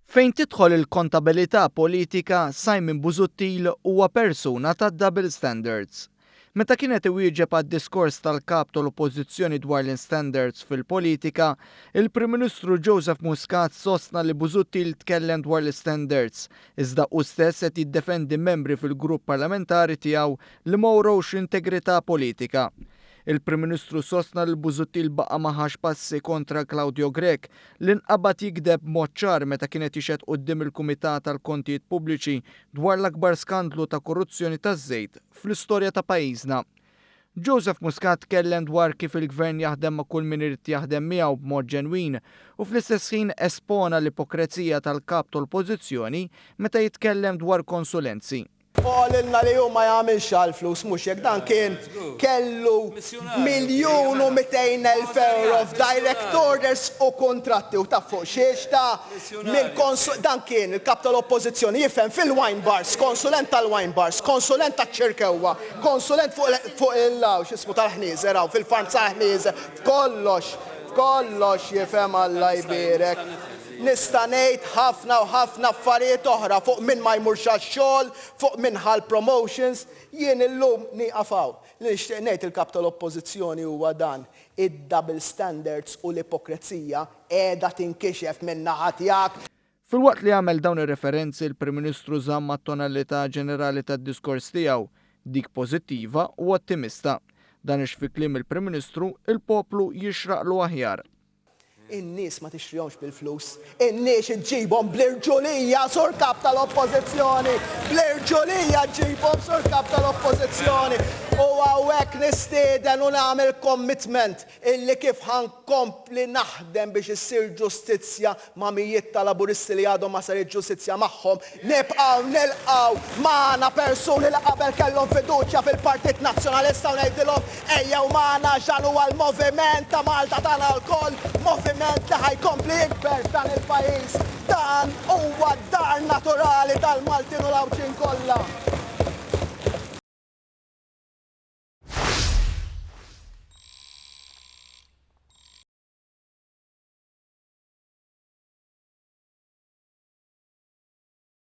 Fejn tidħol il-kontabilità politika, Simon Busuttil huwa persuna ta' double standards. Meta kien qed iwieġeb għad-diskors tal-Kap tal-Oppożizzjoni dwar l-standards fil-politika, il-Prim Ministru Joseph Muscat sostna li Busuttil tkellem dwar l-standards, iżda hu stess qed jiddefendi membri fil-grupp parlamentari tiegħu li ma wrewx integrità politika. Il-Prim Ministru sostna li Busuttil baqa' ma ħax passi kontra Claudio Grech li nqabad jigdeb b'mod ċar meta kien qed jixhed quddiem il-Kumitat għall-Kontijiet Pubbliċi dwar l-akbar skandlu ta' korruzzjoni taż-żejt fl-istorja ta' pajjiżna. Joseph Muscat tkellem dwar kif il-Gvern jaħdem ma' kull min irid jaħdem miegħu b'mod ġenwin u fl-istess ħin espona l-ipokrezija tal-Kap tal-Oppożizzjoni meta jitkellem dwar konsulenzi. Qalilna li hu ma jagħmilx għall-flus mhux hekk dan kien kellu 1,200,000 ewro f'direct orders u kuntratti u taf fuq xiex ta' mill-konsu dan kien il-kap tal-oppożizzjoni jifhem fil-wine bars, konsulent tal-wine bars, konsulent taċ-Ċirkewwa, konsulent fuq fuq il hawn x'ismu tal-ħnieżer hawn fil-farms tal-ħnieżer, f'kollox, f'kollox jifhem Alla jbierek. Nista' ngħid ħafna u ħafna affarijiet oħra fuq min ma jmurx għax-xogħol, fuq min ħa l-promotions. Jien illum nieqaf hawn. Li nixtieq ngħid il-Kap tal-Oppożizzjoni huwa dan, id-double standards u l-ipokrezija qiegħda tinkixef min-naħa tiegħek. Filwaqt li għamel dawn ir-referenzi l-Prim Ministru żamm mat-tonalità ġenerali tad-diskors tiegħu, dik pożittiva u ottimista. Dan għax fi kliem il-Prim Ministru, il-poplu jixraqlu aħjar. In-nies ma tixtrihomx bil-flus, in-nies iġġibhom bl-irġulija, Sur Kap tal-Oppożizzjoni! Bl-irġulija ġġibhom, Sur Kap tal-Oppożizzjoni! U hawnhekk nistieden u nagħmel commitment illi kif ħa nkompli naħdem biex issir ġustizzja ma' mijiet ta' Laburisti li għadhom ma saritx ġustizzja magħhom, nibqgħu nilqgħu magħna persuni li qabel kellhom fiduċja fil-Partit Nazzjonalista u ngħidilhom ejjew magħna għax dan huwa l-moviment ta' Malta tagħna lkoll, moviment li ħa jkompli jikber f'dan il-pajjiż. Dan huwa d-dar naturali tal-Maltin u l-Għawdxin kollha.